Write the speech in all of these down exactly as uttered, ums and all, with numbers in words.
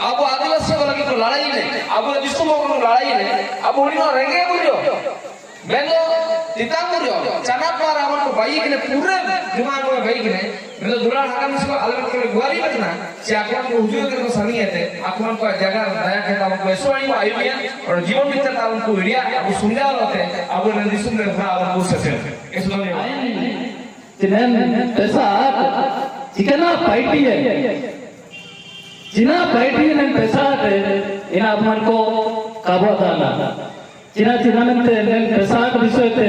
ᱟᱵᱚ ᱟᱹᱫᱤᱵᱟᱹᱥᱤ ᱠᱚ ᱞᱟᱹᱜᱤᱫ ᱠᱚ ᱞᱟᱲᱟᱭ ᱮᱱᱟ, ᱟᱵᱚ ᱫᱤᱥᱚᱢ ᱦᱚᱲ ᱠᱚ ᱞᱟᱲᱟᱭ ᱮᱱᱟ, ᱟᱵᱚ ᱦᱩᱰᱤᱧ ᱦᱚᱲ ᱨᱮᱸᱜᱮᱡ ᱵᱚᱱ ᱡᱚ ᱢᱮᱱᱫᱚ ᱪᱮᱛᱟᱱ ᱵᱚᱱ ᱡᱚ ᱪᱟᱱᱟᱪ ᱢᱟ ᱨᱟᱵᱚᱱ ᱠᱚ ᱵᱟᱭᱤ ᱠᱤᱱᱟ, ᱯᱩᱨᱟᱹ ᱡᱩᱢᱟ ᱠᱚ ᱵᱟᱭᱤ ᱠᱤᱱᱟ᱾ ᱢᱮᱱᱫᱚ ᱫᱩᱞᱟᱲ ᱦᱟᱲᱟᱢ ᱥᱮ ᱟᱞᱮ ᱠᱚ ᱜᱩᱣᱟᱨᱤ ᱠᱟᱱᱟ ᱥᱮ ᱟᱠᱚ ᱠᱚ ᱦᱩᱡᱩᱜ ᱠᱟᱱᱟ ᱥᱟᱹᱨᱤ ᱮᱱᱛᱮ ᱟᱠᱚ ᱠᱚᱣᱟᱜ ᱡᱟᱭᱜᱟ ᱫᱟᱭᱟ ᱠᱟᱛᱮ ᱟᱵᱚ ᱠᱚ ᱮᱥᱚ ᱟᱭᱩ ᱟᱭᱩ ᱢᱮᱭᱟ᱾ ᱚᱱᱟ ᱡᱤᱵᱚᱱ ᱵᱤᱪᱟᱨ ᱛᱟᱵᱚᱱ ᱠᱚ ᱤᱲᱤᱭᱟ ᱟᱵᱚ ᱥᱩᱱᱡᱟᱣ ᱞᱚᱛᱮ ᱟᱵᱚ ᱨᱮᱱ ᱫᱤᱥᱚᱢ ᱨᱮ ᱦᱚᱲ ᱟᱵᱚ ᱠᱚ ᱥᱮᱥᱮᱱ ᱮᱥᱚ ᱟᱭᱩ ᱢᱮᱭᱟ᱾ ᱛᱤᱱᱟᱹᱝ ᱯᱮᱥᱟ ᱪᱤᱠᱟᱹᱱᱟ ᱯᱟᱭᱴᱤᱭᱮ ᱪᱤᱱᱟ ᱯᱟᱭᱴᱤᱭᱮ ᱱᱮᱱ ᱯᱮᱥᱟ ᱛᱮ ᱤᱱᱟ ᱟᱯᱢᱟᱱ ᱠᱚ ᱠᱟᱵᱚ ᱫᱟᱱᱟ᱾ ᱪᱤᱱᱟ ᱪᱤᱱᱟ ᱢᱮᱱᱛᱮ ᱱᱮᱱ ᱯᱮᱥᱟ ᱠᱚ ᱵᱤᱥᱚᱭ ᱛᱮ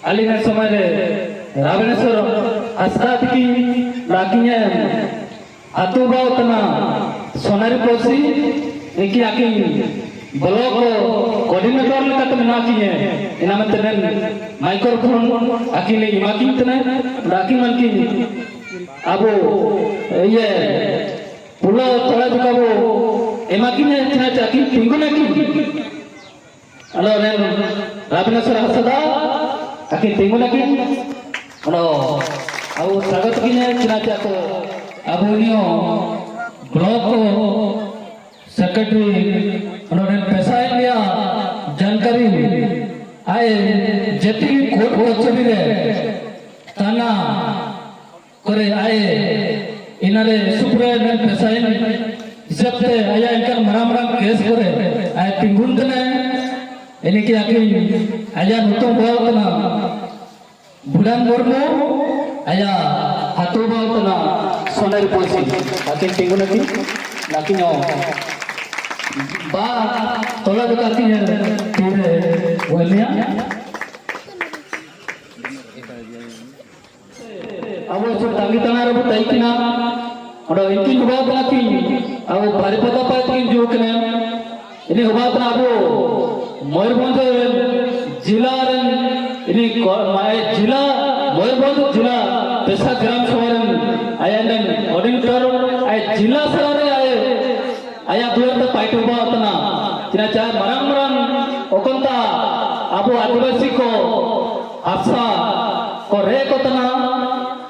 ᱟᱹᱞᱤᱧ ᱱᱮᱱ ᱥᱚᱢᱚᱭ ᱨᱮ ᱨᱟᱵᱮᱱᱮᱥᱚᱨ ᱦᱟᱸᱥᱫᱟ ᱛᱤᱠᱤ ᱞᱟᱠᱤᱧᱮ ᱟᱛᱳ ᱵᱟᱣ ᱛᱟᱱᱟ ᱥᱚᱱᱟᱨᱤ ᱯᱚᱥᱤ ᱮᱠᱤ ᱟᱹᱠᱤᱱ ᱵᱞᱚᱠ ᱠᱳᱚᱨᱰᱤᱱᱮᱴᱚᱨ ᱞᱮᱠᱟᱛᱮ ᱢᱮᱱᱟᱜ ᱠᱤᱧᱟᱹ᱾ ᱤᱱᱟ ᱢᱮᱱᱛᱮ ᱱᱮᱱ ᱢᱟᱭᱠᱨᱳᱯᱷᱳᱱ ᱟᱹᱠᱤᱱ ᱞᱤᱧ ᱮᱢᱟ ᱠᱤᱱ ᱛᱟᱦᱮᱱᱟ᱾ ᱟᱹᱠᱤᱱ ᱢᱟᱱᱠᱤᱱ ᱟᱵᱚ ᱤᱭᱟᱹ ᱯᱩᱞᱟᱹ ᱛᱚᱲᱟ ᱡᱚᱠᱟ ᱵᱚ ᱮᱢᱟ ᱠᱤᱱᱟ ᱪᱮ ᱟᱹᱠᱤᱱ ᱛᱤᱸᱜᱩᱱᱟ ᱠᱤᱱ᱾ ᱟᱫᱚ ᱱᱮᱱ ᱨᱟᱵᱤᱱᱫᱨᱚ ᱦᱟᱸᱥᱫᱟ ᱟᱹᱠᱤᱱ ᱛᱤᱸᱜᱩᱱᱟ ᱠᱤᱱ᱾ ᱚᱱᱟ ᱟᱵᱚ ᱥᱟᱜᱚᱛ ᱠᱤᱱᱟ ᱪᱮ ᱟᱠᱚ ᱟᱵᱚ ᱱᱤᱭᱚ ᱵᱞᱚᱠ ᱥᱮᱠᱨᱮᱴᱟᱨᱤ ᱚᱱᱚᱰᱮᱱ ᱯᱮᱥᱟᱭ ᱞᱮᱭᱟ ᱡᱟᱱᱠᱟᱨᱤ ᱟᱭ ᱡᱮᱛᱤ ᱠᱳᱨᱴ ᱠᱚᱪᱟᱹᱨᱤ ᱨᱮ ᱛᱟᱱᱟ ᱠᱚᱨᱮ ᱟᱭ ᱤᱱᱟᱨᱮ ᱥᱩᱯᱨᱮ ᱱᱮᱱ ᱯᱮᱥᱟᱭ ᱦᱤᱥᱟᱹᱵ ᱛᱮ ᱟᱭᱟ ᱮᱱᱠᱟᱱ ᱢᱟᱨᱟᱝ ᱢᱟᱨᱟᱝ ᱠᱮᱥ ᱠᱚᱨᱮ ᱟᱭ ᱛᱤᱸᱜᱩᱱ ᱠᱟᱱᱟᱭ᱾ ᱤᱱᱟᱹ ᱠᱤ ᱟᱹᱠᱤᱱ ᱟᱭᱟ ᱧᱩᱛᱩᱢ ᱵᱚᱦᱟᱣ ᱠᱟᱱᱟ᱾ ᱵᱩᱰᱟᱱ ᱢᱩᱨᱢᱩ ᱟᱭᱟ ᱦᱟᱛᱩ ᱵᱟᱣ ᱛᱟᱱᱟ ᱥᱚᱱᱮᱨ ᱯᱚᱥᱤ ᱟᱹᱠᱤᱱ ᱛᱤᱸᱜᱩ ᱞᱟᱹᱜᱤᱫ ᱱᱟᱹᱠᱤᱱ ᱦᱚᱸ ᱵᱟ ᱛᱚᱞᱟ ᱫᱚ ᱟᱹᱠᱤᱱ ᱛᱤᱨᱮ ᱚᱞᱤᱭᱟ᱾ ᱟᱵᱚ ᱥᱩᱨ ᱛᱟᱺᱜᱤ ᱛᱟᱲᱟ ᱨᱮᱵᱚ ᱛᱟᱦᱮᱸ ᱠᱟᱱᱟ᱾ ᱚᱸᱰᱮ ᱤᱧ ᱠᱤᱱ ᱵᱟᱵᱟ ᱠᱟᱱᱟ ᱠᱤᱱ, ᱟᱵᱚ ᱵᱟᱨᱤᱯᱟᱫᱟ ᱯᱟᱭ ᱛᱤᱠᱤᱱ ᱡᱩ ᱠᱟᱱᱟ᱾ ᱤᱱᱤ ᱦᱚᱵᱟ ᱛᱟᱱᱟ ᱟᱵᱚ ᱢᱚᱭᱩᱨᱵᱷᱚᱸᱡᱽ ᱨᱮᱱ ᱡᱤᱞᱟ ᱨᱮᱱ ᱤᱱᱤ ᱠᱚ-, ᱢᱟᱭ ᱡᱤᱞᱟ, ᱢᱚᱭᱩᱨᱵᱷᱚᱸᱡᱽ ᱡᱤᱞᱟ ᱯᱮᱥᱟ ᱜᱨᱟᱢ ᱥᱚᱵᱷᱟ ᱨᱮᱱ ᱟᱭᱟᱜ ᱨᱮᱱ ᱚᱰᱤᱱ ᱴᱚᱨ ᱟᱭ ᱡᱤᱞᱟ ᱥᱟᱨᱟ ᱨᱮ ᱟᱭ ᱟᱭᱟᱜ ᱫᱩᱣᱟᱹᱨ ᱛᱮ ᱯᱟᱭᱴᱚ ᱦᱚᱵᱟ ᱛᱟᱱᱟ᱾ ᱪᱮᱫᱟᱜ ᱪᱟᱦᱮ ᱢᱟᱨᱟᱝ ᱢᱟᱨᱟᱝ ᱚᱠᱚᱱᱛᱟ ᱟᱵᱚ ᱟᱹᱫᱤᱵᱟᱹᱥᱤ ᱠᱚ ᱦᱟᱥᱟ ᱠᱚ ᱨᱮ ᱠᱚ ᱛᱟᱱᱟ,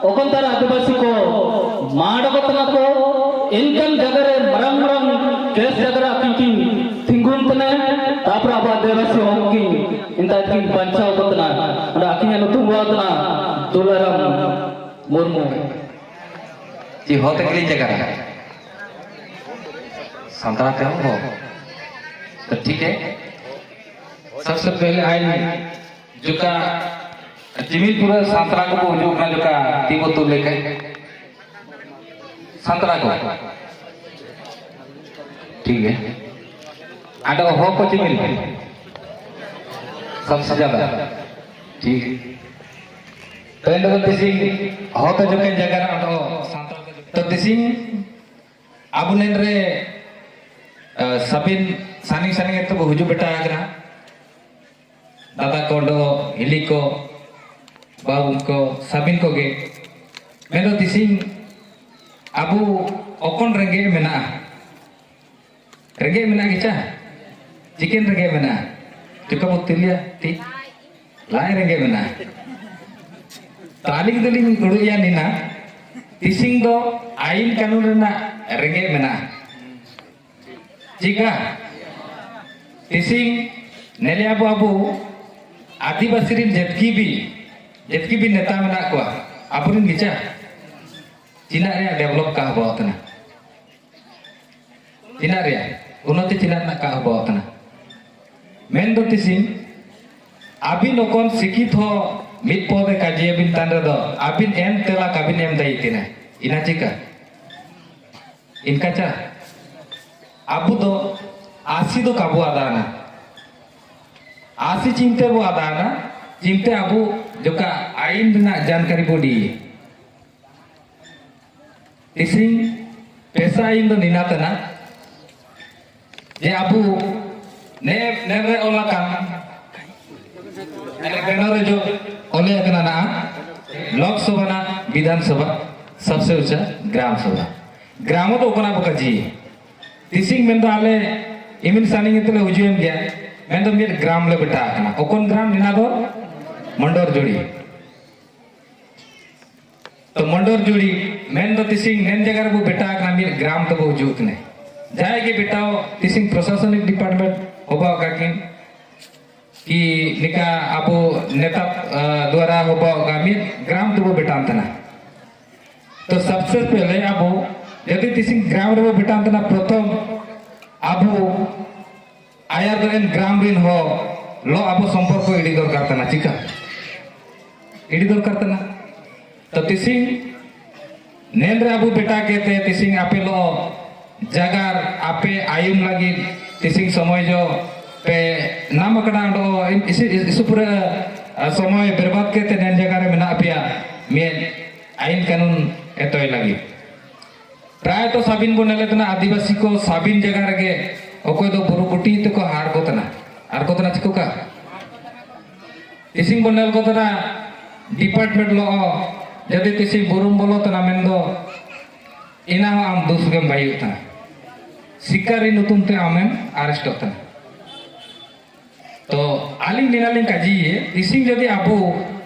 ᱚᱠᱚᱱᱛᱟ ᱨᱮ ᱟᱹᱫᱤᱵᱟᱹᱥᱤ ᱠᱚ ᱢᱟᱰ ᱠᱚ ᱛᱟᱱᱟ ᱠᱚ, ᱮᱱᱠᱟᱱ ᱡᱟᱭᱜᱟ ᱨᱮ ᱢᱟᱨᱟᱝ ᱢᱟᱨᱟᱝ ᱠᱮᱥ ᱡᱟᱭᱜᱟ ᱨᱮ ᱟᱹᱠᱤᱱ ᱠᱤᱱ ᱛᱤᱸᱜᱩᱱ ᱠᱟᱱᱟ, ᱛᱟᱯᱚᱨᱮ ᱟᱵᱚᱣᱟᱜ ᱫᱮᱵᱟᱥᱤ ᱦᱚᱸ ᱠᱤᱱ ᱮᱱᱛᱮ ᱠᱤᱱ ᱵᱟᱧᱪᱟᱣ ᱠᱚ ᱠᱟᱱᱟ᱾ ᱚᱸᱰᱮ ᱟᱹᱠᱤᱱᱟᱜ ᱧᱩᱛᱩᱢ ᱦᱚᱸ ᱠᱟᱱᱟ ᱫᱩᱞᱟᱨᱟᱢ ᱢᱩᱨᱢᱩ᱾ ᱡᱤ ᱦᱚᱛᱮ ᱜᱮᱞᱤᱧ ᱡᱟᱭᱜᱟ ᱨᱮ ᱥᱟᱱᱛᱟᱲ ᱛᱮᱦᱚᱸ ᱦᱚ᱾ ᱛᱚ ᱴᱷᱤᱠ ᱜᱮ, सबसे पहले ᱟᱭ ᱡᱚᱠᱷᱟ ᱡᱤᱢᱤᱞ ᱯᱩᱨᱟᱹ ᱥᱟᱱᱛᱟᱲ ᱠᱚᱠᱚ ᱦᱤᱡᱩᱜ ᱠᱟᱱᱟ, ᱡᱚᱠᱷᱟ ᱛᱤᱸᱜᱩ ᱛᱩᱞ ᱞᱮᱠᱷᱟᱡ ᱥᱟᱱᱛᱟᱲ ᱠᱚ᱾ ᱴᱷᱤᱠ ᱜᱮ, ᱟᱫᱚ ᱦᱚ ᱠᱚ ᱡᱤᱢᱤᱞ ᱥᱚᱵᱥᱮ ᱡᱟᱫᱟ᱾ ᱴᱷᱤᱠ, ᱛᱮᱦᱮᱧ ᱫᱚ ᱛᱤᱥᱤᱝ ᱦᱚ ᱛᱮ ᱡᱚᱠᱷᱮᱡ ᱡᱟᱭᱜᱟ ᱨᱮ ᱟᱫᱚ ᱥᱟᱱᱛᱟᱲ ᱠᱚ ᱛᱚ ᱛᱤᱥᱤᱝ ᱟᱵᱚ ᱱᱮᱱ ᱨᱮ ᱥᱟᱵᱤᱱ ᱥᱟᱱᱤ ᱥᱟᱱᱤ ᱛᱮᱠᱚ ᱦᱤᱡᱩᱜ ᱵᱮᱴᱟ ᱟᱠᱟᱱᱟ᱾ ᱫᱟᱫᱟ ᱠᱚ ᱫᱚ ᱦᱤᱞᱤ ᱠᱚ ᱵᱟᱹᱵᱩ ᱠᱚ ᱥᱟᱵᱤᱱ ᱠᱚᱜᱮ᱾ ᱢᱮᱱᱫᱚ ᱛᱤᱥᱤᱧ ᱟᱵᱚ ᱚᱠᱚᱱ ᱨᱮᱸᱜᱮᱡ ᱢᱮᱱᱟᱜᱼᱟ? ᱨᱮᱸᱜᱮᱡ ᱢᱮᱱᱟᱜ ᱜᱮᱪᱟ? ᱪᱤᱠᱮᱱ ᱨᱮᱸᱜᱮᱡ ᱢᱮᱱᱟᱜᱼᱟ? ᱪᱩᱠᱟ ᱵᱚ ᱛᱤᱞᱤᱭᱟ ᱛᱤ ᱞᱟᱭ ᱨᱮᱸᱜᱮᱡ ᱢᱮᱱᱟᱜᱼᱟ᱾ ᱛᱟᱹᱞᱤᱧ ᱫᱚᱞᱤᱧ ᱩᱰᱩᱠ ᱮᱭᱟ ᱱᱤᱱᱟ ᱛᱤᱥᱤᱧ ᱫᱚ ᱟᱭᱤᱱ ᱠᱟᱹᱱᱩᱱ ᱨᱮᱱᱟᱜ ᱨᱮᱸᱜᱮᱡ ᱢᱮᱱᱟᱜᱼᱟ᱾ ᱪᱤᱠᱟ ᱛᱤᱥᱤᱝ ᱱᱮᱞᱮ ᱟᱵᱚ ᱟᱵᱚ ᱟᱹᱫᱤᱵᱟᱹᱥᱤ ᱨᱤᱱ ᱡᱮᱛᱠᱤ ᱵᱤ ᱡᱮᱛᱠᱤ ᱵᱤ ᱱᱮᱛᱟ ᱢᱮᱱᱟᱜ ᱠᱚᱣᱟ ᱟᱵᱚᱨᱤᱱ ᱜᱤᱪᱟ ᱪᱤᱱᱟᱜ ᱨᱮᱭᱟᱜ ᱰᱮᱵᱷᱞᱚᱯ ᱠᱟ ᱦᱚᱵᱚ ᱛᱟᱱᱟ᱾ ᱪᱤᱱᱟᱜ ᱨᱮᱭᱟᱜ ᱩᱱᱱᱚᱛᱤ ᱪᱤᱱᱟᱜ ᱨᱮᱱᱟᱜ ᱠᱟ ᱦᱚᱵᱚ ᱛᱟᱱᱟ᱾ ᱢᱮᱱ ᱫᱚ ᱛᱤᱥᱤᱝ ᱟᱹᱵᱤᱱ ᱚᱠᱚᱱ ᱥᱤᱠᱷᱤᱛ ᱦᱚᱸ ᱢᱤᱫ ᱯᱚᱫᱮ ᱠᱟᱡᱮ ᱟᱹᱵᱤᱱ ᱛᱟᱱ ᱨᱮᱫᱚ ᱟᱹᱵᱤᱱ ᱮᱢ ᱛᱮᱞᱟ ᱠᱟᱵᱤᱱ ᱮᱢ ᱫᱟᱭᱤ ᱛᱤᱱᱟ ᱤᱱᱟ ᱪᱤᱠᱟ ᱤᱱᱠᱟ ᱪᱟ ᱟᱵᱚ ᱫᱚ ᱟᱥᱤ ᱫᱚ ᱠᱟᱵᱚ ᱟᱫᱟᱱᱟ᱾ ᱟᱥᱤ ᱪᱤᱱᱛᱮ ᱵᱚ ᱟᱫᱟᱱᱟ, ᱪᱤᱱᱛᱮ ᱟᱵᱚ ᱡᱚᱠᱟ ᱟᱭᱤᱱ ᱨᱮᱱᱟᱜ ᱡᱟᱱᱠᱟᱨᱤ ᱵᱚ ᱰᱤ ᱛᱤᱥᱤᱝ ᱯᱮᱥᱟ ᱟᱭᱤᱱ ᱫᱚ ᱱᱤᱱᱟ ᱛᱟᱱᱟ ᱡᱮ ᱟᱵᱚ ᱱᱮ ᱱᱮ ᱨᱮ ᱚᱞ ᱟᱠᱟᱱ ᱮᱱᱮ ᱵᱮᱱᱟᱨ ᱨᱮ ᱡᱚ ᱚᱞᱮ ᱠᱟᱱᱟ ᱱᱟ ᱞᱳᱠ ᱥᱚᱵᱷᱟ ᱱᱟ ᱵᱤᱫᱷᱟᱱ ᱥᱚᱵᱷᱟ ᱥᱚᱵᱥᱮ ᱩᱪᱟ ᱜᱨᱟᱢ ᱥᱚᱵᱷᱟ᱾ ᱜᱨᱟᱢ ᱫᱚ ᱠᱟᱱᱟ ᱵᱚᱠᱟ ᱡᱤ ᱛᱤᱥᱤᱝ ᱢᱮᱱᱫᱟ ᱟᱞᱮ ᱤᱢᱤᱱ ᱥᱟᱱᱤᱝ ᱛᱮᱞᱮ ᱦᱩᱡᱩᱭᱮᱱ ᱜᱮᱭᱟ᱾ ᱢᱮᱱᱫᱚ ᱢᱤᱫ ᱜᱨᱟᱢ ᱞᱮ ᱵᱮᱴᱟ ᱟᱠᱟᱱᱟ᱾ ᱚᱠᱚᱱ ᱜᱨᱟᱢ ᱱᱤᱱᱟ ᱫᱚ ᱢᱚᱱᱰᱚᱨ ᱡᱩᱲᱤ᱾ ᱛᱚ ᱢᱚᱱᱰᱚᱨ ᱡᱩᱲᱤ ᱢᱮᱱᱫᱚ ᱛᱤᱥᱤᱝ ᱢᱮᱱ ᱡᱟᱭᱜᱟ ᱨᱮᱵᱚ ᱵᱮᱴᱟ ᱟᱠᱟᱱᱟ᱾ ᱢᱤᱫ ᱜᱨᱟᱢ ᱛᱮᱵᱚ ᱦᱤᱡᱩᱜ ᱠᱟᱱᱟ᱾ ᱡᱟᱦᱟᱸᱭ ᱜᱮ ᱵᱮᱴᱟᱣ ᱛᱤᱥᱤᱝ ᱯᱨᱚᱥᱟᱥᱚᱱᱤᱠ ᱰᱤᱯᱟᱨᱴᱢᱮᱱᱴ ᱦᱚᱵᱟᱣ ᱠᱟᱠᱤᱱ ᱠᱤ ᱱᱤᱠᱟ ᱟᱵᱚ ᱱᱮᱛᱟ, ᱟ, ᱫᱣᱟᱨᱟ ᱦᱚᱵᱟᱣ ᱠᱟᱠᱤᱱ ᱜᱨᱟᱢ ᱛᱮᱵᱚ ᱵᱮᱴᱟᱱ ᱛᱟᱦᱮᱱᱟ᱾ ᱛᱚ ᱥᱚᱵᱥᱮ ᱯᱮᱦᱞᱮ ᱟᱵᱚ ᱡᱩᱫᱤ ᱛᱤᱥᱤᱝ ᱜᱨᱟᱢ ᱨᱮᱵᱚ ᱵᱮᱴᱟᱱ ᱛᱟᱦᱮᱱᱟ, ᱯᱨᱚᱛᱷᱚᱢ ᱟᱵᱚ ᱟᱭᱟᱨ ᱫᱚ ᱮᱱ ᱜᱨᱟᱢ ᱨᱤᱱ ᱦᱚ ᱞᱚ ᱟᱵᱚ ᱥᱚᱢᱯᱚᱨᱠᱚ ᱤᱫᱤ ᱫᱚᱨᱠᱟᱨ ᱛᱟᱦᱮᱱᱟ᱾ ᱪᱤᱠᱟ ᱤᱫᱤ ᱫᱚᱨᱠᱟᱨ ᱛᱟᱦᱮᱱᱟ? ᱛᱚ ᱛᱤᱥᱤᱝ ᱱᱮᱱ ᱨᱮ ᱟᱵᱚ ᱵᱮᱴᱟ ᱠᱮᱛᱮ ᱛᱤᱥᱤᱝ ᱟᱯᱮ ᱞᱚ ᱡᱟᱜᱟᱨ ᱟᱯᱮ ᱟᱭᱩᱢ ᱞᱟᱹᱜᱤᱫ ᱛᱤᱥᱤᱝ ᱥᱚᱢᱚᱭ ᱡᱚ ᱯᱮ ᱱᱟᱢ ᱟᱠᱟᱱᱟ ᱚᱸᱰᱚ ᱤᱥᱤ, ᱤᱥᱩ ᱯᱩᱨᱟᱹ, ᱟ, ᱥᱚᱢᱚᱭ ᱵᱮᱨᱵᱟᱫ ᱠᱮᱛᱮ ᱱᱮᱱ ᱡᱟᱜᱟ ᱨᱮ ᱢᱮᱱᱟᱜ ᱯᱮᱭᱟ ᱢᱤᱫ ᱟᱭᱤᱱ ᱠᱟᱹᱱᱩᱱ ᱮᱛᱚᱭ ᱞᱟᱹᱜᱤᱫ᱾ ᱯᱨᱟᱭ ᱛᱚ ᱥᱟᱵᱤᱱ ᱵᱚ ᱱᱮᱞᱮ ᱛᱟᱦᱮᱱᱟ, ᱟᱹᱫᱤᱵᱟᱹᱥᱤ ᱠᱚ ᱥᱟᱵᱤᱱ ᱡᱟᱜᱟ ᱨᱮᱜᱮ ᱚᱠᱚᱭ ᱫᱚ ᱵᱩᱨᱩ ᱠᱩᱴᱤ ᱛᱮᱠᱚ ᱦᱟᱨ ᱠᱚ ᱛᱟᱦᱮᱱᱟ, ᱟᱨ ᱠᱚ ᱛᱟᱦᱮᱱᱟ ᱪᱤᱠᱚ ᱠᱟ? ᱛᱤᱥᱤᱝ ᱵᱚ ᱱᱮᱞ ᱠᱚ ᱛᱟᱦᱮᱱᱟ, ᱰᱤᱯᱟᱨᱴᱢᱮᱱᱴ ᱞᱚ ᱡᱟᱫᱤ ᱛᱤᱥᱤᱝ ᱵᱩᱨᱩᱢ ᱵᱚᱞᱚ ᱛᱟᱦᱮᱱᱟ ᱢᱮᱱᱫᱚ ᱤᱱᱟ ᱦᱚᱸ ᱟᱢ ᱫᱩᱥ ᱜᱮᱢ ᱵᱟᱭᱩᱜ ᱛᱟᱦᱮᱱᱟ, ᱥᱤᱠᱟᱨᱤ ᱧᱩᱛᱩᱢ ᱛᱮ ᱟᱢᱮᱢ ᱟᱨᱮᱥᱴᱚᱜ ᱛᱟᱦᱮᱱᱟ᱾ ᱛᱚ ᱟᱹᱞᱤᱧ ᱱᱤᱱᱟᱹᱜ ᱞᱤᱧ ᱠᱟᱹᱡᱤᱭᱮ, ᱛᱤᱥᱤᱝ ᱡᱩᱫᱤ ᱟᱵᱚ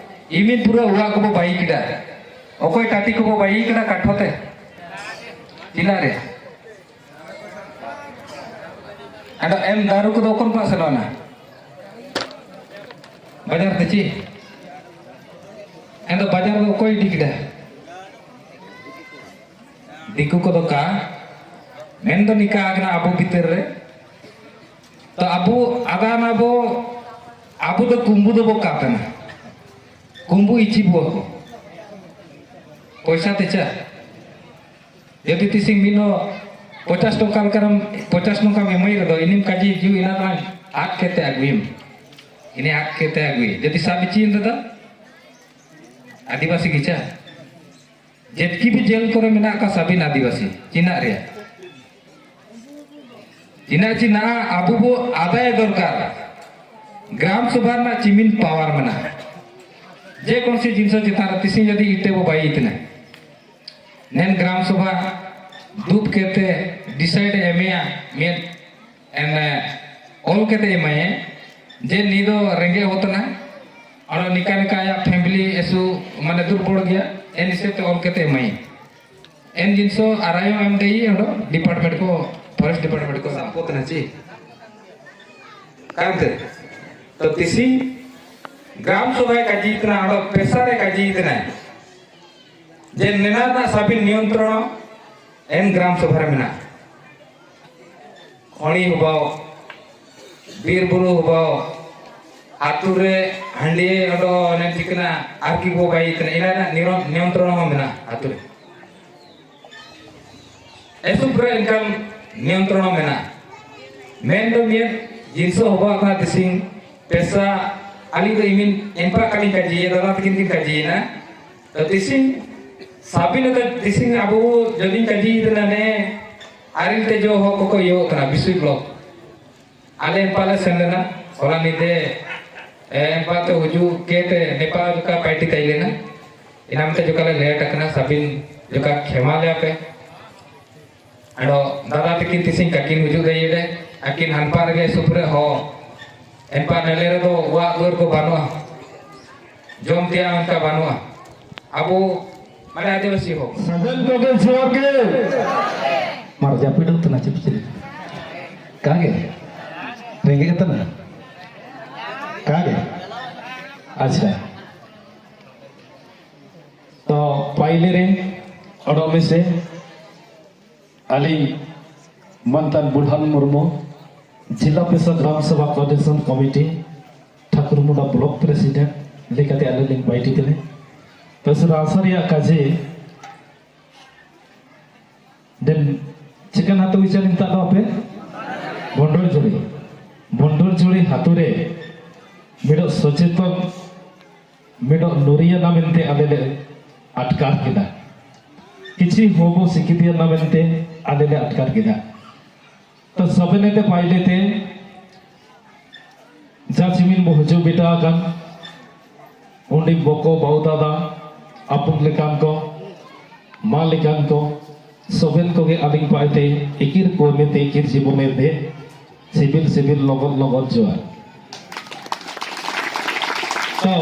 ᱤᱢᱤᱱ ᱯᱩᱨᱟᱹ ᱚᱲᱟᱜ ᱠᱚᱵᱚ ᱵᱟᱹᱭᱤ ᱠᱮᱫᱟ, ᱚᱠᱚᱭ ᱴᱟᱴᱤ ᱠᱚᱵᱚ ᱵᱟᱹᱭᱤ ᱠᱮᱫᱟ ᱠᱟᱴᱷᱚ ᱛᱮ? ᱪᱮᱫᱟᱜ ᱨᱮ? ᱟᱫᱚ ᱮᱢ ᱫᱟᱨᱩ ᱠᱚᱫᱚ ᱚᱠᱚᱭ ᱠᱚ ᱥᱮᱱᱚᱜᱼᱟ? ᱵᱟᱡᱟᱨ ᱛᱮ ᱪᱮᱫ? ᱮᱱᱫᱚ ᱵᱟᱡᱟᱨ ᱫᱚ ᱚᱠᱚᱭ ᱤᱫᱤ ᱠᱮᱫᱟ? ᱫᱤᱠᱩ ᱠᱚᱫᱚ ᱠᱟ ᱢᱮᱱᱫᱚ ᱱᱤᱠᱟ ᱟᱠᱟᱱᱟ ᱟᱵᱚ ᱵᱷᱤᱛᱟᱹᱨ ᱨᱮ᱾ ᱛᱚ ᱟᱵᱚ ᱟᱫᱟᱱ ᱟᱵᱚ, ᱟᱵᱚ ᱫᱚ ᱠᱩᱢᱵᱩ ᱫᱚᱵᱚ ᱠᱟᱯᱮᱱᱟ, ᱠᱩᱢᱵᱩ ᱤᱪᱤ ᱵᱚ ᱯᱚᱭᱥᱟ ᱛᱮ ᱪᱟ᱾ ᱡᱩᱫᱤ ᱛᱤᱥᱤᱝ ᱢᱤᱫ ᱦᱚᱲ ᱯᱚᱪᱟᱥ ᱴᱚᱠᱟ ᱞᱮᱠᱟᱨᱮᱢ, ᱯᱚᱪᱟᱥ ᱴᱚᱠᱟᱢ ᱮᱢᱟᱭ ᱨᱮᱫᱚ ᱤᱱᱤᱢ ᱠᱟᱡᱮ ᱦᱤᱡᱩᱜ ᱤᱱᱟ ᱨᱮ ᱟᱫ ᱠᱟᱛᱮ ᱟᱹᱜᱩᱭᱮᱢ᱾ ᱤᱱᱤ ᱟᱫ ᱠᱟᱛᱮ ᱟᱹᱜᱩᱭ ᱡᱩᱫᱤ ᱥᱟᱵ ᱤᱪᱤᱭᱮᱱ ᱨᱮᱫᱚ ᱟᱹᱫᱤᱵᱟᱹᱥᱤ ᱜᱮᱪᱟ᱾ ᱡᱮᱛᱠᱤ ᱵᱤ ᱡᱮᱞ ᱠᱚᱨᱮ ᱢᱮᱱᱟᱜ ᱠᱚᱣᱟ ᱥᱟᱵᱤᱱ ᱟᱹᱫᱤᱵᱟᱹᱥᱤ ᱪᱤᱱᱟᱜ ᱨᱮᱭᱟᱜ᱾ ᱪᱤᱱᱟᱜ ᱪᱤᱱᱟᱜ ᱟᱵᱚ ᱵᱚ ᱟᱫᱟᱭ ᱫᱚᱨᱠᱟᱨ᱾ ᱜᱨᱟᱢ ᱥᱚᱵᱷᱟ ᱨᱮᱱᱟᱜ ᱪᱤᱢᱤᱱ ᱯᱟᱣᱟᱨ ᱢᱮᱱᱟᱜᱼᱟ᱾ ᱡᱮ ᱠᱳᱱᱥᱤ ᱡᱤᱱᱤᱥ ᱪᱮᱛᱟᱱ ᱨᱮ ᱛᱤᱥᱤᱧ ᱡᱩᱫᱤ ᱤᱴᱟᱹ ᱵᱚ ᱵᱟᱭ ᱤᱛᱱᱟ᱾ ᱱᱮᱱ ᱜᱨᱟᱢ ᱥᱚᱵᱷᱟ ᱫᱩᱯ ᱠᱮᱛᱮ ᱰᱤᱥᱟᱭᱤᱰ ᱮ ᱮᱢᱮᱭᱟ, ᱢᱤᱫ ᱮᱱ, ᱚᱞ ᱠᱮᱛᱮ ᱮᱢᱟᱭᱟ ᱡᱮ ᱱᱤ ᱫᱚ ᱨᱮᱸᱜᱮᱡ ᱦᱚᱲ ᱠᱟᱱᱟ, ᱟᱨ ᱱᱤᱠᱟ ᱱᱤᱠᱟ ᱟᱭᱟᱜ ᱯᱷᱮᱢᱤᱞᱤ ᱤᱥᱩ ᱢᱟᱱᱮ ᱫᱩᱨᱵᱚᱞ ᱜᱮᱭᱟ, ᱮᱱ ᱦᱤᱥᱟᱹᱵ ᱛᱮ ᱚᱞ ᱠᱮᱛᱮ ᱮᱢᱟᱭᱟ᱾ ᱮᱱ ᱡᱤᱱᱤᱥ ᱟᱨᱟᱭᱚ ᱮᱢ ᱫᱮᱭᱤ ᱚᱸᱰᱮ ᱰᱤᱯᱟᱨᱴᱢᱮᱱᱴ ᱠᱚ, ᱯᱷᱚᱨᱮᱥᱴ ᱰᱤᱯᱟᱨᱴᱢᱮᱱᱴ ᱠᱚ ᱥᱟᱵ ᱠᱚ ᱛᱟᱦᱮᱱᱟ ᱪᱮ? ᱠᱟᱱᱛᱮ ᱛᱚ ᱛᱤᱥᱤ ᱜᱨᱟᱢ ᱥᱚᱵᱷᱟᱭ ᱠᱟᱡᱤ ᱛᱟᱦᱮᱱᱟ, ᱚᱸᱰᱮ ᱯᱮᱥᱟᱨᱮ ᱠᱟᱡᱤ ᱛᱟᱦᱮᱱᱟ ᱡᱮ ᱱᱮᱱᱟ ᱨᱮᱱᱟᱜ ᱥᱟᱵᱤᱱ ᱱᱤᱭᱚᱱᱛᱨᱚᱱ ᱮᱱ ᱜᱨᱟᱢ ᱥᱚᱵᱷᱟ ᱨᱮ ᱢᱮᱱᱟᱜᱼᱟ᱾ ᱠᱷᱚᱲᱤ ᱦᱚᱵᱟᱣ, ᱵᱤᱨ ᱵᱩᱨᱩ ᱦᱚᱵᱟᱣ, ᱟᱛᱩ ᱨᱮ ᱦᱟᱺᱰᱤ ᱚᱰᱚ ᱚᱱᱮ ᱴᱷᱤᱠᱱᱟ ᱟᱨᱠᱤ ᱵᱚ ᱵᱟᱭ ᱠᱟᱱᱟ, ᱤᱱᱟ ᱨᱮᱱᱟᱜ ᱱᱤᱨᱚ-, ᱱᱤᱭᱚᱱᱛᱨᱚᱱ ᱦᱚᱸ ᱢᱮᱱᱟᱜᱼᱟ ᱟᱛᱩ ᱨᱮ᱾ ᱮᱥᱩᱯ ᱨᱮ ᱤᱱᱠᱟᱱ ᱱᱤᱭᱚᱱᱛᱨᱚᱱ ᱦᱚᱸ ᱢᱮᱱᱟᱜᱼᱟ᱾ ᱢᱮᱱ ᱫᱚ ᱢᱤᱫ ᱡᱤᱱᱥᱚ ᱦᱚᱵᱟᱣ ᱠᱟᱱᱟ ᱛᱤᱥᱤᱝ ᱯᱮᱥᱟ ᱟᱹᱞᱤᱧ ᱫᱚ ᱤᱢᱤᱱ ᱮᱱᱯᱟ ᱠᱟᱞᱤᱧ ᱠᱟᱡᱤᱭᱮ ᱫᱟᱫᱟ ᱛᱟᱹᱠᱤᱱ ᱠᱤᱱ ᱠᱟᱡᱤᱭᱮᱱᱟ᱾ ᱛᱚ ᱛᱤᱥᱤᱝ ᱥᱟᱵᱤᱱ ᱛᱮ ᱛᱤᱥᱤᱝ ᱟᱵᱚ ᱡᱚᱫᱤᱧ ᱠᱟᱡᱤ ᱛᱮᱱᱟ ᱱᱮ ᱟᱨᱤᱞ ᱛᱮ ᱡᱚ ᱦᱚ ᱠᱚᱠᱚ ᱤᱭᱟᱹ ᱠᱟᱱᱟ ᱵᱤᱥᱩᱭ ᱵᱞᱚᱠ᱾ ᱟᱞᱮ ᱮᱱᱯᱟ ᱞᱮ ᱥᱮᱱ ᱞᱮᱱᱟ ᱦᱚᱞᱟ ᱧᱤᱫᱟᱹ᱾ ᱮᱱᱯᱟ ᱛᱮ ᱦᱩᱡᱩᱜ ᱠᱮ ᱛᱮ ᱱᱮᱯᱟ ᱡᱚᱠᱟ ᱯᱟᱭᱴᱤ ᱛᱟᱭ ᱞᱮᱱᱟ᱾ ᱤᱱᱟᱢ ᱛᱮ ᱡᱚᱠᱟ ᱞᱮ ᱞᱮᱴ ᱟᱠᱟᱱᱟ ᱥᱟᱵᱤᱱ ᱡᱚᱠᱟ ᱠᱷᱮᱢᱟ ᱞᱮ ᱟᱯᱮ᱾ ᱟᱫᱚ ᱫᱟᱫᱟ ᱛᱟᱹᱠᱤᱱ ᱛᱤᱥᱤᱧ ᱠᱟᱹᱠᱤᱱ ᱦᱤᱡᱩᱜ ᱨᱮ ᱤᱭᱟᱹ ᱨᱮ, ᱟᱹᱠᱤᱱ ᱦᱟᱱᱯᱟ ᱨᱮᱜᱮ ᱥᱩᱯᱩᱨ ᱨᱮ ᱦᱚᱸ᱾ ᱮᱱᱯᱟ ᱱᱮᱞᱮ ᱨᱮᱫᱚ ᱚᱲᱟᱜ ᱫᱩᱣᱟᱹᱨ ᱠᱚ ᱵᱟᱹᱱᱩᱜᱼᱟ, ᱡᱚᱢ ᱛᱮᱭᱟᱜ ᱚᱱᱠᱟ ᱵᱟᱹᱱᱩᱜᱼᱟ᱾ ᱟᱵᱚ ᱢᱟᱱᱮ ᱟᱹᱫᱤᱵᱟᱹᱥᱤ ᱦᱚᱲ᱾ ᱥᱟᱜᱮᱱ ᱠᱚᱜᱮ ᱡᱚᱦᱟᱨ ᱜᱮ᱾ ᱢᱟᱨ ᱡᱟᱹᱯᱤᱫᱚᱜ ᱛᱟᱦᱮᱱᱟ ᱪᱤᱯ ᱪᱤᱯ᱾ ᱠᱟᱜᱮ? ᱨᱮᱸᱜᱮᱡ ᱠᱟᱛᱮ ᱱᱟ? ᱠᱟᱜᱮ? ᱟᱪᱪᱷᱟ᱾ ᱛᱚ ᱯᱟᱭᱞᱮ ᱨᱮ ᱚᱰᱚᱠ ᱢᱮᱥᱮ᱾ ᱟᱹᱞᱤᱧ ᱢᱟᱱᱛᱟᱱ ᱵᱩᱰᱷᱟᱱ ᱢᱩᱨᱢᱩ, ᱡᱤᱞᱟ ᱯᱮᱥᱟ gram sabha coordination committee, ᱴᱷᱟᱠᱩᱨᱢᱩᱰᱟ block president ᱞᱮᱠᱟᱛᱮ ᱟᱹᱞᱤᱧ ᱞᱤᱧ ᱯᱟᱭᱴᱤ ᱠᱟᱱᱟ᱾ ᱯᱮᱥᱟ ᱨᱟᱥᱟ ᱨᱮᱭᱟᱜ ᱠᱟᱡᱮ ᱫᱮᱱ ᱪᱤᱠᱟᱹᱱ ᱟᱹᱛᱩ ᱵᱤᱪᱟᱹᱨ ᱱᱤᱛᱟᱜ ᱫᱚ ᱟᱯᱮ? ᱵᱷᱚᱱᱰᱚᱨ ᱡᱩᱲᱤ᱾ ᱵᱷᱚᱱᱰᱚᱨ ᱡᱩᱲᱤ ᱟᱹᱛᱩ ᱨᱮ ᱢᱤᱫᱚᱜ ᱥᱚᱪᱮᱛᱚᱱ ᱢᱤᱫᱚᱜ ᱱᱩᱨᱤᱭᱟᱱᱟ ᱢᱮᱱᱛᱮ ᱟᱞᱮ ᱞᱮ ᱟᱴᱠᱟᱨ ᱠᱮᱫᱟ᱾ ᱠᱤᱪᱷᱤ ᱦᱚᱸᱵᱚ ᱥᱤᱠᱤᱛᱤᱭᱟᱱᱟ ᱢᱮᱱᱛᱮ ᱟᱞᱮ ᱞᱮ ᱟᱴᱠᱟᱨ ᱠᱮᱫᱟ᱾ ᱛᱚ ᱥᱚᱵᱮᱱᱮ ᱛᱮ ᱯᱟᱭᱞᱮ ᱛᱮ ᱡᱟ ᱥᱤᱢᱤᱞ ᱵᱚ ᱦᱤᱡᱩᱜ ᱵᱮᱴᱟ ᱟᱠᱟᱱ, ᱩᱱᱤ ᱵᱚᱠᱚ ᱵᱟᱹᱦᱩ ᱫᱟᱫᱟ, ᱟᱹᱯᱩᱛ ᱞᱮᱠᱟᱱ ᱠᱚ, ᱢᱟ ᱞᱮᱠᱟᱱ ᱠᱚ, ᱥᱚᱵᱮᱱ ᱠᱚᱜᱮ ᱟᱹᱞᱤᱧ ᱯᱟᱭᱛᱮ ᱤᱠᱤᱨ ᱠᱚ ᱢᱮᱛᱮ ᱤᱠᱤᱨ ᱡᱤᱵᱚᱱᱮ ᱛᱮ ᱥᱤᱵᱤᱞ ᱥᱤᱵᱤᱞ ᱞᱚᱜᱚᱫ ᱞᱚᱜᱚᱫ ᱡᱚᱦᱟᱨ᱾ ᱛᱚ,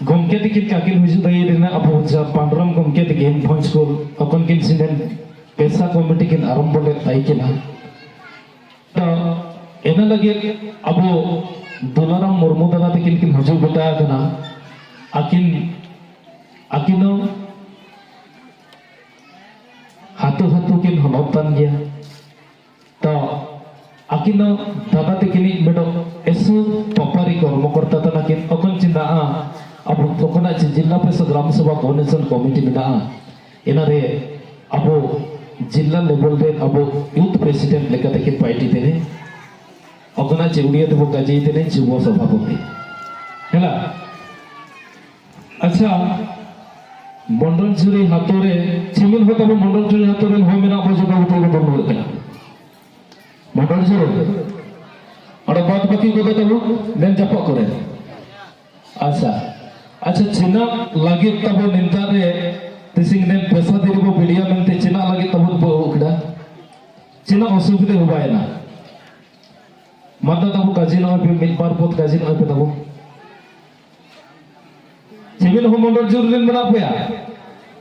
ᱜᱚᱢᱠᱮ ᱜᱚᱢᱠᱮ ᱛᱤᱠᱤᱱ ᱠᱟᱹᱠᱤᱱ ᱦᱤᱡᱩᱜ ᱫᱟᱹᱭ ᱨᱮᱱᱟᱜ ᱟᱵᱚ ᱡᱟ ᱯᱟᱱᱰᱨᱟᱢ ᱜᱚᱢᱠᱮ ᱛᱤᱠᱤᱱ ᱵᱷᱚᱸᱡᱽ ᱠᱩᱞ ᱚᱠᱚᱱ ᱠᱤᱱ ᱥᱤᱱᱮᱢ ᱯᱮᱥᱟ ᱠᱚᱢᱤᱴᱤ ᱠᱤᱱ ᱟᱨᱟᱢᱵᱚ ᱞᱮᱫ ᱛᱟᱭ ᱠᱤᱱᱟ᱾ ᱛᱚ ᱤᱱᱟᱹ ᱞᱟᱹᱜᱤᱫ ᱟᱵᱚ ᱫᱩᱞᱟᱨᱟᱢ ᱢᱩᱨᱢᱩ ᱫᱟᱫᱟ ᱛᱤᱠᱤᱱ ᱠᱤᱱ ᱦᱤᱡᱩᱜ ᱜᱚᱴᱟ ᱟᱠᱟᱱᱟ᱾ ᱟᱹᱠᱤᱱ ᱟᱹᱠᱤᱱ ᱦᱚᱸ ᱦᱟᱹᱛᱩ ᱦᱟᱹᱛᱩ ᱠᱤᱱ ᱦᱚᱱᱚᱛ ᱠᱟᱱ ᱜᱮᱭᱟ᱾ ᱛᱚ ᱟᱹᱠᱤᱱ ᱫᱚ ᱫᱟᱫᱟ ᱛᱟᱹᱠᱤᱱᱤᱡ ᱢᱤᱫᱴᱟᱝ ᱮᱥᱩ ᱯᱟᱯᱟᱨᱤ ᱠᱚᱨᱢᱚᱠᱚᱨᱛᱟ ᱛᱟᱱᱟᱠᱤᱱ᱾ ᱚᱠᱚᱭ ᱪᱤᱱᱦᱟᱹᱜᱼᱟ? ᱟᱵᱚ ᱚᱠᱟᱱᱟᱜ ᱡᱤ-, ᱡᱤᱞᱟ ᱯᱚᱨᱤᱥᱚᱫ ᱜᱨᱟᱢ ᱥᱚᱵᱷᱟ ᱠᱳᱚᱨᱰᱤᱱᱮᱥᱚᱱ ᱠᱚᱢᱤᱴᱤ ᱢᱮᱱᱟᱜᱼᱟ, ᱚᱱᱟᱨᱮ ᱟᱵᱚ ᱡᱤᱞᱟ ᱞᱮᱵᱮᱞ ᱨᱮᱱ ᱟᱵᱚ ᱭᱩᱛᱷ ᱯᱨᱮᱥᱤᱰᱮᱱᱴ ᱞᱮᱠᱟᱛᱮ ᱠᱤᱱ ᱯᱟᱭᱴᱤ ᱛᱮᱱᱮ, ᱚᱠᱟᱱᱟᱜ ᱪᱮ ᱩᱲᱤᱭᱟ ᱛᱮᱵᱚ ᱠᱟᱡᱮ ᱛᱮᱱᱮ ᱡᱩᱵᱚ ᱥᱚᱵᱷᱟᱯᱚᱛᱤ᱾ ᱦᱮᱞᱟ᱾ ᱟᱪᱪᱷᱟ, ᱢᱚᱱᱰᱚᱞ ᱡᱩᱨᱤ ᱦᱟᱛᱳ ᱨᱮ, ᱪᱤᱢᱤᱱ ᱦᱚᱸ ᱛᱟᱵᱚ ᱢᱚᱱᱰᱚᱞ ᱡᱩᱨᱤ ᱦᱟᱛᱳ ᱨᱮᱱ ᱦᱚᱸ ᱢᱮᱱᱟᱜ ᱵᱚ ᱡᱚᱛᱚ ᱠᱚᱛᱮ ᱵᱚ ᱫᱩᱲᱩᱵ ᱠᱟᱱᱟ᱾ ᱢᱚᱱᱰᱚᱞ ᱡᱩᱨᱤ᱾ ᱚᱸᱰᱮ ᱵᱟᱫ ᱵᱟᱹᱠᱤ ᱠᱚᱫᱚ ᱛᱟᱵᱚ ᱢᱮᱱ ᱡᱟᱯᱟᱜ ᱠᱚᱨᱮ᱾ ᱟᱪᱪᱷᱟ, ᱟᱪᱪᱷᱟ, ᱪᱮᱱᱟᱜ ᱞᱟᱹᱜᱤᱫ ᱛᱟᱵᱚ ᱱᱮᱛᱟᱨ ᱨᱮ ᱛᱤᱥᱤᱝ ᱱᱮᱢ ᱯᱮᱥᱟ ᱫᱤᱨᱤ ᱵᱚ ᱵᱤᱰᱤᱭᱟ ᱢᱮᱱᱛᱮ ᱪᱮᱱᱟᱜ ᱞᱟᱹᱜᱤᱫ ᱛᱟᱵᱚ ᱵᱚ ᱩᱠᱲᱟ? ᱪᱮᱱᱟᱜ ᱚᱥᱩᱵᱤᱫᱷᱟ ᱦᱩᱭ ᱵᱟᱭᱱᱟ? ᱢᱟᱫᱟ ᱛᱟᱵᱚ ᱠᱟᱡᱤ ᱱᱚᱜᱼᱚᱭ ᱯᱮ ᱢᱤᱫ ᱵᱟᱨ ᱯᱚᱫ ᱠᱟᱡᱤ ᱱᱚᱜᱼᱚᱭ ᱯᱮ ᱛᱟᱵᱚ᱾ ᱪᱮᱢᱤᱱ ᱦᱚᱸ ᱢᱚᱱᱰᱚᱞ ᱡᱩᱨᱤ ᱨᱮᱱ ᱢᱮᱱᱟᱜ ᱯᱮᱭᱟ?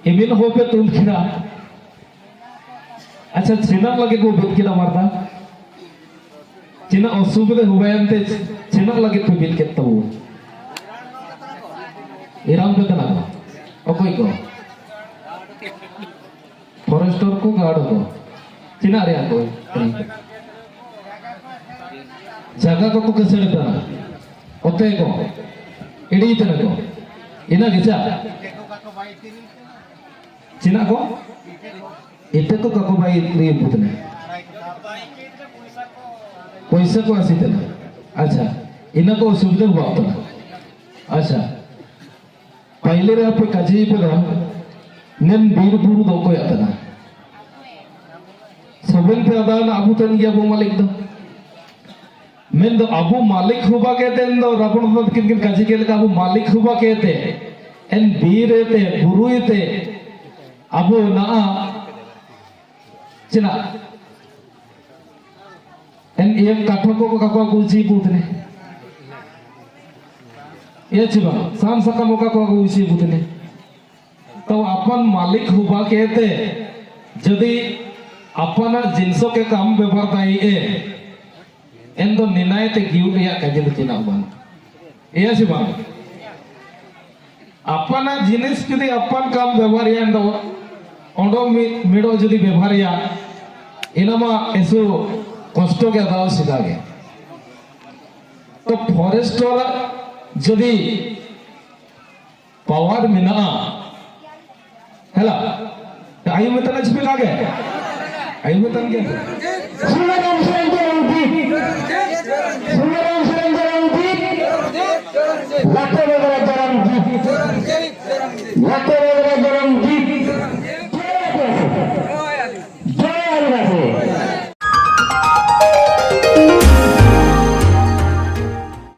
ᱮᱢᱤᱱ ᱦᱚᱸ ᱯᱮ ᱛᱩᱞ ᱠᱤᱱᱟ᱾ ᱟᱪᱪᱷᱟ, ᱪᱮᱱᱟᱜ ᱞᱟᱹᱜᱤᱫ ᱵᱚ ᱵᱤᱫ ᱠᱮᱫᱟ ᱢᱟᱨᱫᱟ? ᱪᱮᱱᱟᱜ ᱚᱥᱩᱵᱤᱫᱷᱟ ᱦᱩᱭᱮᱱ ᱛᱮ ᱪᱮᱱᱟᱜ ᱞᱟᱹᱜᱤᱫ ᱯᱮ ᱵᱤᱫ ᱠᱮᱫ ᱛᱟᱵᱚ? ᱮᱨᱟᱢ ᱯᱮ ᱛᱟᱱᱟ ᱠᱚ? ᱚᱠᱚᱭ ᱠᱚ? ᱯᱷᱚᱨᱮᱥᱴᱚᱨ ᱠᱚ, ᱜᱟᱨᱰ ᱠᱚ, ᱛᱤᱱᱟᱹᱜ ᱨᱮᱭᱟᱜ ᱠᱚ? ᱡᱟᱭᱜᱟ ᱠᱚᱠᱚ ᱠᱟᱹᱥᱟᱹᱲ ᱠᱟᱱᱟ, ᱚᱛᱮ ᱠᱚ ᱤᱰᱤ ᱛᱟᱱᱟ ᱠᱚ, ᱤᱱᱟᱹ ᱜᱮᱪᱟ? ᱪᱤᱱᱟᱜ ᱠᱚ? ᱤᱛᱟᱹ ᱠᱚ ᱠᱟᱠᱚ ᱵᱟᱭ ᱨᱤ ᱵᱩᱛᱱᱟ᱾ ᱯᱚᱭᱥᱟ ᱠᱚ ᱟᱥᱤ ᱛᱟᱱᱟ᱾ ᱟᱪᱪᱷᱟ, ᱤᱱᱟᱹ ᱠᱚ ᱚᱥᱩᱵᱤᱫᱷᱟ ᱦᱩᱭᱩᱜ ᱛᱟᱱᱟ᱾ ᱟᱪᱪᱷᱟ, ᱯᱟᱭᱞᱮ ᱨᱮ ᱟᱯᱮ ᱠᱟᱡᱮ ᱯᱮ ᱫᱚ, ᱱᱮᱱ ᱵᱤᱨ ᱵᱩᱨᱩ ᱫᱚ ᱚᱠᱚᱭᱟᱜ ᱠᱟᱱᱟ? ᱥᱚᱵᱮᱱ ᱯᱮ ᱟᱫᱟᱣᱱᱟ, ᱟᱵᱚ ᱛᱮᱱ ᱜᱮᱭᱟ ᱵᱚ ᱢᱟᱹᱞᱤᱠ ᱫᱚ᱾ ᱢᱮᱱ ᱫᱚ ᱟᱵᱚ ᱢᱟᱹᱞᱤᱠ ᱦᱚᱵᱟ ᱠᱮᱛᱮ ᱮᱱ ᱫᱚ ᱨᱟᱵᱚᱬ ᱫᱚ ᱛᱤᱠᱤᱱ ᱠᱤᱱ ᱠᱟᱡᱮ ᱠᱮᱫ ᱞᱮᱠᱟ ᱟᱵᱚ ᱢᱟᱹᱞᱤᱠ ᱦᱚᱵᱟ ᱠᱮᱛᱮ ᱮᱱ ᱵᱤᱨ ᱮᱛᱮ ᱵᱩᱨᱩ ᱮᱛᱮ ᱟᱵᱚ ᱱᱟᱜ ᱪᱮᱱᱟᱜ ᱮᱱ ᱤᱭᱟᱹ ᱠᱟᱴᱷᱚ ᱠᱚ ᱠᱟᱠᱚ ᱠᱚ ᱡᱤ ᱵᱩᱛ ᱨᱮ᱾ ᱮ ᱪᱮ ᱵᱟᱝ? ᱥᱟᱦᱟᱱ ᱥᱟᱠᱟᱢ ᱚᱠᱟ ᱠᱚ ᱟᱹᱜᱩ ᱦᱚᱪᱚᱭᱮᱫ ᱠᱚ ᱛᱟᱦᱮᱸ? ᱛᱚ ᱟᱯᱟᱱ ᱢᱟᱹᱞᱤᱠ ᱦᱚᱵᱟ ᱠᱮᱛᱮ ᱡᱩᱫᱤ ᱟᱯᱟᱱᱟᱜ ᱡᱤᱱᱤᱥ ᱠᱮ ᱠᱟᱢ ᱵᱮᱵᱚᱦᱟᱨ ᱫᱟᱭᱮ, ᱮᱱ ᱫᱚ ᱱᱤᱱᱟᱭ ᱛᱮ ᱜᱤᱭᱩ ᱨᱮᱭᱟᱜ ᱠᱟᱡᱮ ᱫᱚ ᱪᱮᱫᱟᱜ ᱵᱟᱝ? ᱮᱭᱟ ᱥᱮ ᱵᱟᱝ? ᱟᱯᱟᱱᱟᱜ ᱡᱤᱱᱤᱥ ᱡᱩᱫᱤ ᱟᱯᱟᱱ ᱠᱟᱢ ᱵᱮᱵᱚᱦᱟᱨ ᱮᱭᱟ, ᱮᱱ ᱫᱚ ᱚᱸᱰᱚ ᱢᱤ-, ᱢᱤᱲᱚ ᱡᱩᱫᱤ ᱵᱮᱵᱚᱦᱟᱨ ᱮᱭᱟ, ᱤᱱᱟᱹ ᱢᱟ ᱮᱥᱩ ᱠᱚᱥᱴᱚ ᱜᱮ ᱫᱟᱣ ᱥᱤᱫᱟ ᱜᱮ᱾ ᱛᱚ ᱯᱷᱚᱨᱮᱥᱴ ᱣᱟᱞᱟ ᱡᱩᱫᱤ ᱯᱟᱣᱟᱨ ᱢᱮᱱᱟᱜᱼᱟ, ᱦᱮᱞᱟ, ᱟᱭᱩ ᱢᱮᱛᱟᱱᱟ ᱪᱤᱯᱤ ᱞᱟᱜᱮ, ᱟᱭᱩ ᱢᱮᱛᱟᱱ ᱜᱮ᱾ ᱥᱩᱱᱟᱨᱟᱢ ᱥᱮᱨᱮᱧ ᱫᱚ ᱨᱟᱢ ᱫᱤᱯ, ᱥᱩᱱᱟᱨᱟᱢ ᱥᱮᱨᱮᱧ ᱫᱚ ᱨᱟᱢ ᱫᱤᱯ, ᱞᱟᱴᱮ ᱵᱮᱜᱚᱨ ᱫᱚ ᱨᱟᱢ ᱫᱤᱯ, ᱞᱟᱴᱮ